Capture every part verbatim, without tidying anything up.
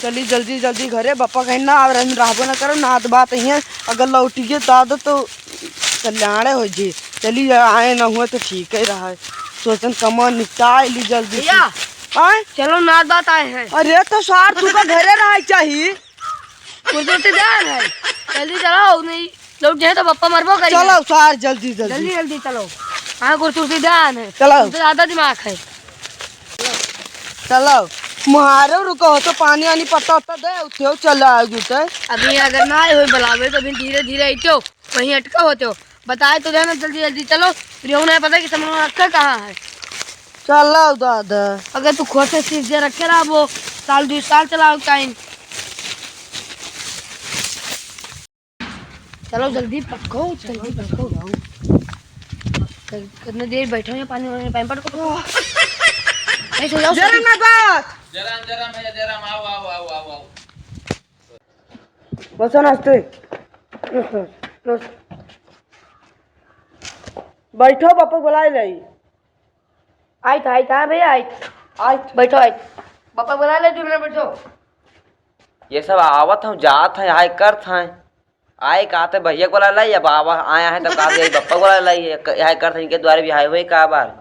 चली जल्दी जल्दी घरे, बप्पा कहीं ना आवे, हम रहबो ना करब, नात बात हियाँ, अगर लौटिए दादा तो कल्याणे हो जी। चली आए ना हुए तो ठीक ही रहा है। सोचन कमवा निपटाए ली जल्दी से। भैया, आए? चलो नात बात आए हैं। अरे तो सार तू का घरे रहे चाही। कुर्सी उर्सी दे आए हैं। जल्दी चलो, नहीं लौट जाए तो बप्पा मरबो करी। चलो सार जल्दी जल्दी। जल्दी जल्दी चलो। हाँ, कुर्सी उर्सी दे आए हैं। चलो। तुमसे ज्यादा दिमाग है। चलो, मुहारो रुको हो तो पानी वानी पत्ता उत्ता दे, उठो, चलो आगे तो। अभी अगर ना आए हो बुलावे तो अभी धीरे धीरे अइतो, वहीं अटका होतो। बताए तो देना जल्दी जल्दी चलो, फिर यूँ नहीं पता कि समनवा रखा कहाँ है। चलो दादा। अगर तू खुद से सीख जे रखे रहा वो साल दो साल चलाओ टाइम। चलो जल्दी पको, जल्दी पको। क-, कितने देर बैठे हैं पानी वानी, पानी पटको, पटको। नहीं, सो जाओ, जरा सो ना बात। जराम, जराम भैया, जराम, आओ, आओ, आओ, आओ, आओ। बसो ना, हंसते। बैठो, बापा बुलाए लाई। आइत, आइत, हाँ भैया, आइत। आइत। बैठो, आइत। पापा बुला ले, तुम ना बैठो। ये सब आवत हैं, जात हैं, आए करत हैं। आए कहते भैया को बुला लाई, अब आवा, आया है तो कहते यही बप्पा को बुला लाई, ये क-, आए करत हैं, इनके द्वारे भी आए हुए का बार।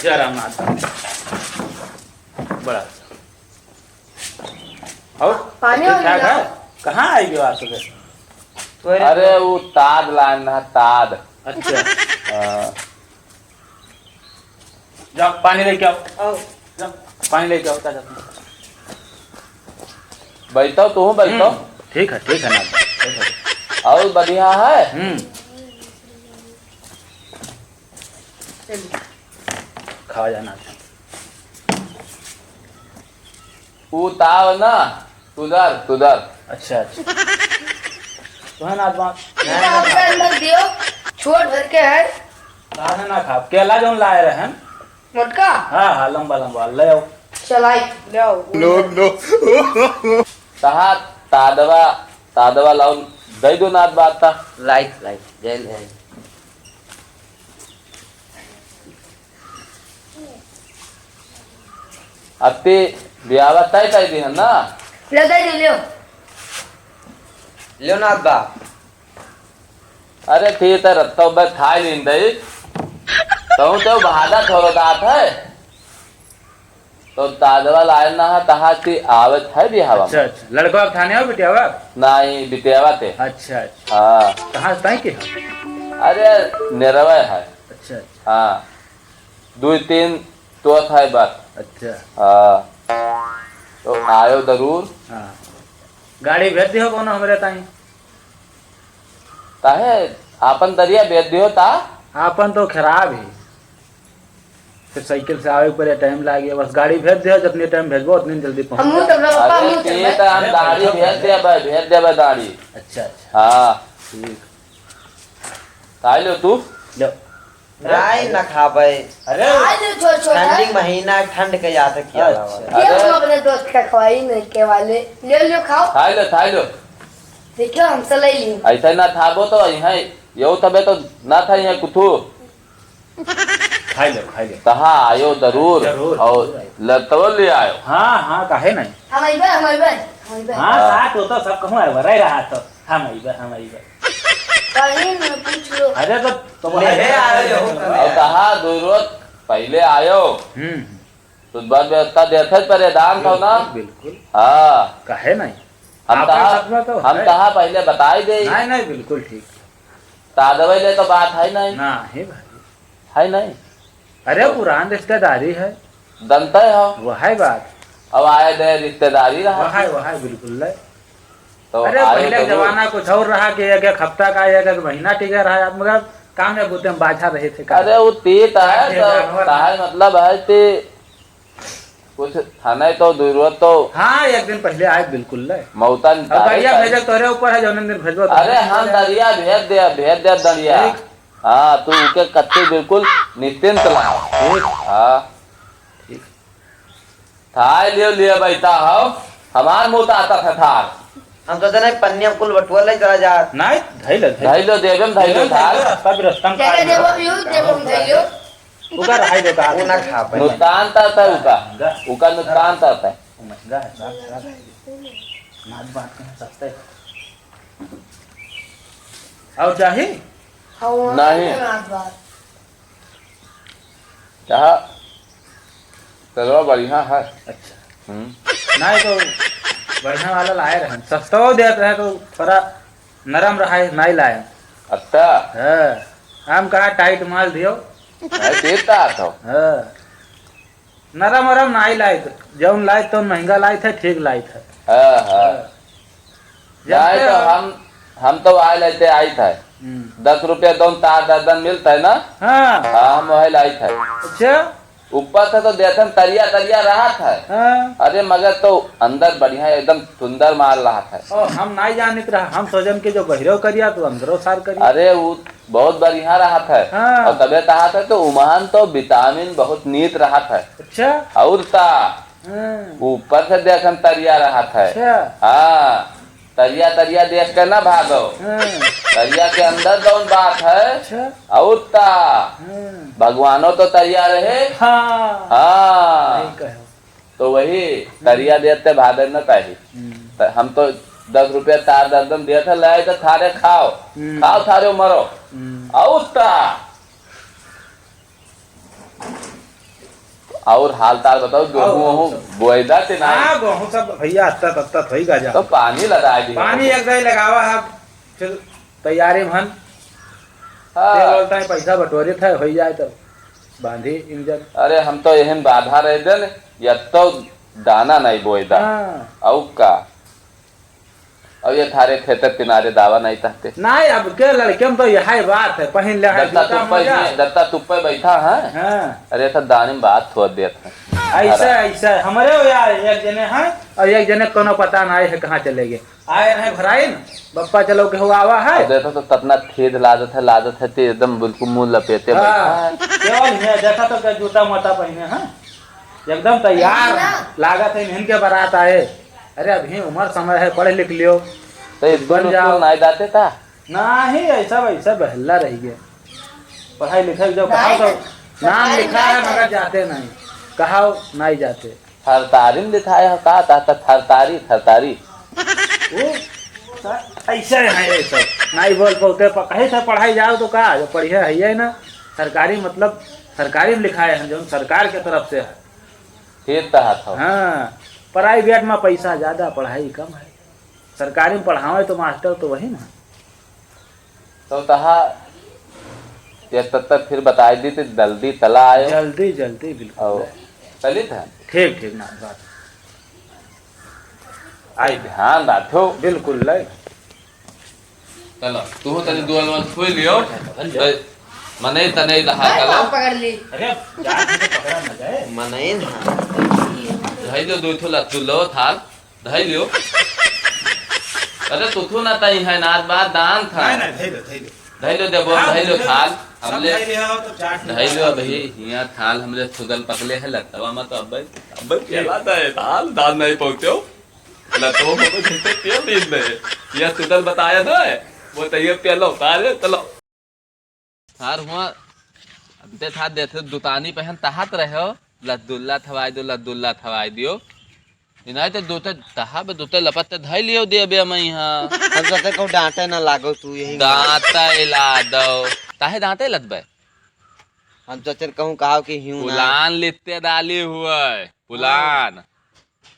जय रामनाथ। बड़ा अच्छा। और पानी ठीक वानी ठाक लाओ। है? कहाँ आई गयो आज सुबह? अरे, वो ताद लान है, ताद। अच्छा। हाँ। जाओ, पानी लेके आओ। आओ। जाओ, पानी लेके आओ, ताजा। बैठो, तू बैठो। हम्म, ठीक है, ठीक है ना, ठीक है। और बढ़िया है? हम्म। चलिए। खा जाना। ऊ ताव ना, तुदर, तुदर। अच्छा, अच्छा। तो है ना, बात। इधर अंदर दियो, छोट भर के है। ताजा ना खाब। केला जौन लाए रहे हैं। मोटका? हाँ, हाँ, लंबा, लंबा, ले आओ। चलाई, ले आओ। No, no। तहा तादवा, तादवा लाओ, दे दो नाथ बात ता। लाइट, लाइट, जय, जय। अत्ती ब्यावा तय तय दिहन ना? ले दे दे, लियो। लियो ना अब्बा। अरे ठीक है, रत्तो बे थाई लीन दई। तहु तो भादा थोरो दात है। तो तादवा लाए ना है, तहा ती आवत है ब्यावा में। अच्छा, अच्छा। लड़का अब थाने हो बिटियावा? नहीं, बिटियावा ते। अच्छा, अच्छा। हाँ। कहाँ से ताई के है? अरे, निरवे है। अच्छा, अच्छा। हाँ। दुई तीन तो थाई बात। अच्छा। हाँ। तो आयो जरूर। हाँ। गाड़ी भेज दियो कोनो हमरे ताई। काहे? आपन दरिया भेज दियो ता? आपन तो खराब ही। फिर साइकिल से आवे के पड़े, टाइम लागे। बस गाड़ी भेज दियो, जितने टाइम भेजबो उतने जल्दी पहुँच हमहूँ जाओ। तो अपना पापा अरे मुँह ठीक चल है, हम गाड़ी भेज देबे, भेज देबे गाड़ी। अच्छा, अच्छा। हाँ। ठीक। खाई लो तू। लो। नाई ना खाबे। अरे। आज छोट छोट ठंडी है। महीना ठंड के याद किया अच्छा। ये अरे। हम अपने दोस्त का खवाई नहीं के वाले। ले लो खाओ। खाई लो, खाई लो। देखियो हमसे ले ली। ऐसा ना थाबो तो यहाँ यो तबे तो ना था यहाँ कुथू। खाई लो, खाई लो। कहाँ आयो जरूर। जरूर, और जरूर आयो। लतवल ले आयो। हाँ, हाँ, काहे नहीं? हम अइबे, हम अइबे, हम अइबे। हाँ, हाँ। साथ हो तो सब कहूँ अरबराई रहा तो। हम अइबे, हम अइबे। कहीं न पूछ लो। अरे तो, तो वो ले है। आयो हो। और कहा जरूरत पहले आयो। हम्म। तो बाद व्यवस्था देते परे दान तो ना। बिल्कुल, बिल्कुल। हाँ। काहे नहीं? हम आपन तहा, सब में तो हम है। तहा पहले बताई दे। नहीं, नहीं, बिल्कुल ठीक। तादवे ले तो बात है नहीं। ना, हे भाई। है नहीं। अरे, तो पुरान रिश्तेदारी है। दंता है। वह है बात। अब आए दे रिश्तेदारी रहा। वह है, वह है, बिल्कुल ले। तो अरे, आए पहले तो जमाना कुछ और रहा कि एक, एक हफ्ता का, एक, एक महीना टिके रहा, मगर काम में बूते में बाझा रहे थे। अरे, वो तीत है, आज ये तो जानवर ताहे मतलब है कि कुछ थाने तो जरूरत तो हाँ, एक दिन पहले आए, बिल्कुल ले। मौतन अब ताहे दरिया ताहे। भेजे तोरे ऊपर है, जौन दिन भेजबो तो अरे, हम दरिया भेज दे, भेज दे दरिया। ठीक। हाँ, तू उके कत्ती बिल्कुल निश्चिंत ला। ठीक। हाँ। ठीक। थाई लियो, लियो बैठा हो। हमार मुँह तो आता था थार। हम तो जने पन्निया कुल बटुआ ले चला जा। नहीं, धई ले, धई ले। धई लो, देवे में धई लो थार। रास्ता भी रास्ता में जगह काट देवो दो। भी हो, देवो में धई लो। ओका रहाई दे, कहा वो ना खा पाए। नुकसान तो था ओका। महंगा। ओका नुकसान तो था। वो महंगा है, साहब, खराब है। नाद बात के हैं, सस्ते। और चाही? हाँ, नहीं। नाद बात। चाहा, चलो, बढ़िया है। अच्छा। हम्म। नहीं तो बढ़िया वाला लाए रहन, सस्ता देत रहे तो थोड़ा नरम रहा है, नहीं लाए। अच्छा। हाँ, हम कहा टाइट माल दियो। नहीं देता तो। हाँ, नरम वरम नहीं लाए, जौन लाए तो महंगा लाए थे, ठीक लाए थे। हाँ, हाँ। हाँ। नहीं जानते तो हो? हम, हम तो आए लेते आई थे। हम्म। दस रुपया दौन तार दर्जन मिलता है ना? हाँ। हाँ, हम वही लाई थे। अच्छा। ऊपर से तो देखन तरिया तरिया रहत है। हाँ। अरे मगर तो अंदर बढ़िया एकदम सुंदर माल रहत है। ओ, हम नाई जानित रहा, हम सोचन के जो बहिरो करिया तो अंदरो सार करिया। अरे वो बहुत बढ़िया रहत है। हाँ। और तबे कहा था तो उमहन तो विटामिन बहुत नीत रहत है। अच्छा। और ता हाँ। ऊपर से देखन तरिया रहत है। अच्छा। हाँ। तरिया, तरिया देख के ना भागो। हाँ। तरिया के अंदर जौन बात है, अच्छा। और ता हाँ। भगवानो तो तरिया रहे। हाँ। हाँ। सही कहो। तो वही तरिया देते भागे न ताही। हम्म। त हम तो दस रुपया तार दर्जन दिया था, लाए तो थारे खाओ। हम्म। खाओ थारे मरो। हम्म। और ता और हाल ताल बताओ, गेहूं और वहूं सब। बोएदा ते ना? हाँ, गेहूं सब भैया, अत्ता तत्ता थोई गाजा। तो पानी लगा दी। पानी एक दाई लगावा है, फिर तैयारी भन। हाँ। ते बोलता है, पैसा बटोरे था, होई जाए तो बांधी इंजन। अरे, हम तो यहन बाधा रह देन, या तो दाना नहीं बोएदा। हाँ। और का? अब ये थारे खेत किनारे दावा नहीं तहते। नहीं, अब के लड़के में तो यही बात है, पहिन ले है दत्ता जूता तुप्पे मोजा। जी, दत्ता तुप्पे बैठा है। हाँ। अरे, तो दानी में बात थोड़ देत है। ऐसे, अरे। ऐसे, हमारे वो यार एक जने हैं और एक जने कोनो पता नहीं है कहाँ चले गए। आए रहे घराइन, बप्पा चलो के हुआ आवा है। अब देखो तो कितना थेद लादत है, लादत है, ते एकदम बिल्कुल मुंह लपेटे हाँ, बैठा है। केवल ये देखा तो क्या जूता मोटा पहिने हैं, एकदम तैयार लागत है, इन्हन के बारात आए। अरे, अभी उम्र समय है, पढ़ लिख लियो, तो कुछ स्कूल बन जाओ। उस्कूल नाई जाते था? नाही, ऐसा वैसा बहला रह गया। पढ़ाई लिखाई जो कहा तो नाम लिखा है, मगर जाते नहीं। कहा नहीं जाते। थरतारी में लिखाए हो का? ता, ता, थरतारी, थरतारी। वो स-, ऐसे है ये सब। नहीं बोल पाते, प-, कहीं से पढ़ाई जाओ तो का? जो पढ़िए है ये ना, सरकारी मतलब, सरकारी में लिखाए हैं, जो सरकार के तरफ से है। ठीक कहा था। हाँ, प्राइवेट में पैसा ज्यादा, पढ़ाई कम है। सरकारी में पढ़ावे तो मास्टर तो वही ना। तो तहा एक तत्तर फिर बताई दी तो जल्दी चला आयो। जल्दी, जल्दी, बिल्कुल। और चलित है? ठीक, ठीक ना, बात। आई ध्यान राखो। बिल्कुल, ले। चलो, तू तनी दुआल वाल खोल लियो। तो मने तने रहा चलो। पकड़ ली। अरे, जान से पकड़ा ना जाए। मने ना। भाई जो दो ठो लत्तू लो थाल। धइ लियो। अरे, तुथु ना तई है, नाद बात दान था। नहीं, नहीं, धइ लो, धइ लो। धइ लो, देबो, हाँ, धइ लो, धइ लो। थाल, सब हमले। धइ लिया हो तो चाट धइ लो, अबही, हियाँ थाल हमले सुदल पकले है, लत्तवा में तो अब्बे, अब्बे प्याला था, ये थाल, दान नहीं पहुँचो। लत्तवा में तो झूठे तेल दीन दे। यह सुदल बताया था, वो तो ये प्याला उतारे, चलो। थार हुआ, अब ते था देथे दुतानी पहन तहात रहे हो, लद्दुल्ला थवाई दो, लद्दुल्ला थवाई दियो। इनाय तो दोते तहा बे दोते लपत ते धई लियो दे बे मैं यहाँ। हम सोचे कहूँ डांटे ना लागो तू यही। दांते ला दो। ताहे दांते लदबे? हम सोचे कहूँ कहाव कि हियूँ ना। पुलान लित्ते दाली हुए, पुलान।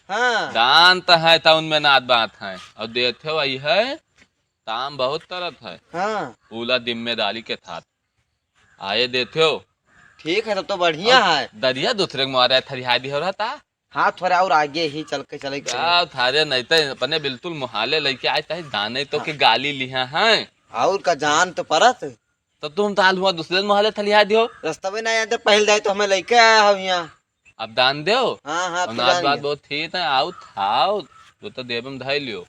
हाँ। दांत है तो उनमें नाद बात है। और देथे वही है। ताम बहुत तरत है। हाँ। उला जिम्मेदारी के साथ आए देते हो। ठीक है, तब तो बढ़िया और है। दरिया दूसरे के मारे थरिया दिहो रहता। हाँ, थोड़ा और आगे ही चल के चले गए। का थारे नहीं तो अपने बिल्कुल मुहाले लेके आए, ताही दाने तो हाँ। के गाली लिहा है। और का जान तो परत। तब तुम ताल हुआ दूसरे मुहाले थलिया दिहो। रास्ता में ना आते, पहले जाए तो हमें लेके आया हो यहाँ। अब दान देव। हाँ, हाँ, अब तो नाच जान बात लिया। बहुत ठीक है, आओ, आओ, वो तो देव में धाई लियो।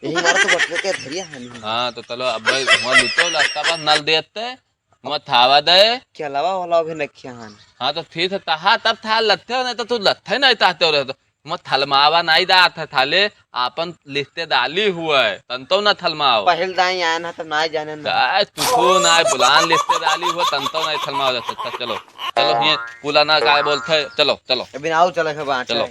यही मारा तो बटवे के धरिया है नहीं। हाँ, तो चलो, अब भाई, वहाँ लुटो, रास्ता पर नल देते, वहाँ थावा दे। के अलावा वाला भी नखिया हन। हाँ, तो ठीक है, तहा तब था लत्थे हो, नहीं तो तू लत्थे नहीं ताते हो रहे तो। तुम थलमावा नाई दात है थाले, आपन लिस्ते दाली हुए, तंतो ना थलमावा। पहिल दाई आयन है, तब नाई जाने ना। काय तू तो नाई बुलान लिस्ते दाली हुए, तंतो नाई थलमावा जा सकता। चलो, चलो, ये कुला ना काय बोलते, चलो, चलो। अभी नाऊ चले के बाटे। चलो।